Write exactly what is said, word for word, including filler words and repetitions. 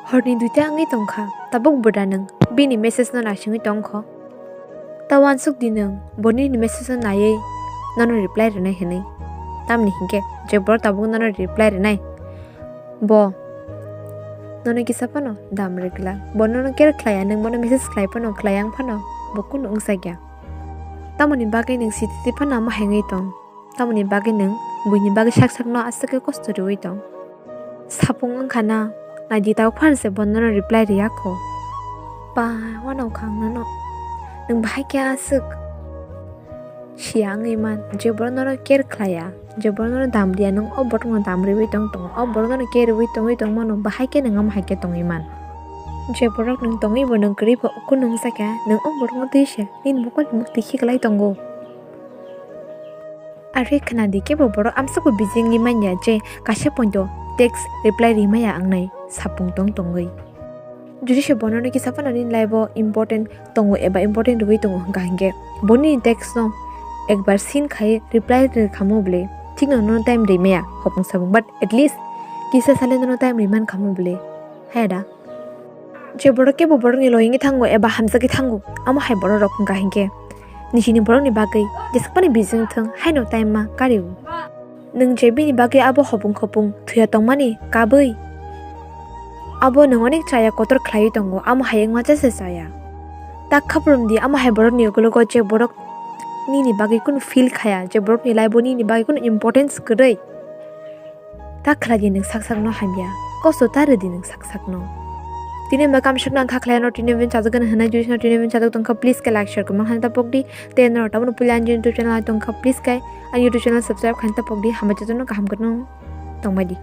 Horni duita wngwi tongkha, tabuk bwda nwng bini message no naisingwi tongkho. Ta uansuk di nwng, bo nini message no naiwi nono reply rwnai hwnwi. Tamni hinkhe je borok tabuk nono reply rwnai, bo nono kisa phano dam rwgwlak. Bo nono care khlaiya, nwng bono message khlai phano, khlaiya wng phano, bo kunu wngjakya. Tamoni bagwi nwng sititi phano amo hai wngwi tong. Tamoni bagwi nwng buini bagwi sak sakno aswk khe kosto rwui tong. Sapung wngkha na, naidi tabuk phano se bo nono reply rwya kho. Ba, uanokha ang nono. Nwng bahai khe aswk siya wngwi man, je borok nono care khlaiya, je borok nono dam riya, nwng o borokno dam riui tong tongo, o borok nono care riui tongwi tong mano, bahai khe nwng amo hai khe tongwi man. Je borok nwng tongwi bo nwng kwrwi bo kunu wngjakya, nwng o borokno twi se nini mokol ni mukti khiklai tongo. Are khna di, kebo borok amsukbo busy wngwi manya je kaisa point o text reply rimaya wngnai sapung tong tongwi. Jodi se bono no kisa phano nini life o important tongo eba important rwgwi tongo hwnkha hinkhe bo nini text no ekbar seen khai reply rwkhamu bwle thikno nono time rimaya hopung sapung, but at least kisa sale nono time riman khamu bwle, haya da? Je borok kebo borokni loyangwi thango eba hamjakgwi thango, amo hai borok rok wngkha hinkhe nijini borokni bagwi jesakmani bijing thwng haino time ma kariu. Nwng je bini bagwi abo hopung hopung thuya tongmani kabwi abo nwng onek chaya kotor khlaiwi tongo, amo hai wngma jesa chaya. Tak khaprumdi amo hai borokni ukulok o je borok nini bagwi kunu feel khaya, je borokni life o nini bagwi kunu importance kwrwi. Ta khlai di nwng sak sakno hamya, kosto ta rw di nwng sak sakno. Tini ba kam sakno ang kha khlai no tini bin chajak gana hwnai, jodi sino tini bin chajak tongkha, please khe like share kwbang khan ta pok di. Te no tabuk puila ang YouTube channel tongkha, please khe ang YouTube channel subscribe khan ta pok di. Hambai jotono kaham kwrwng tongbai di.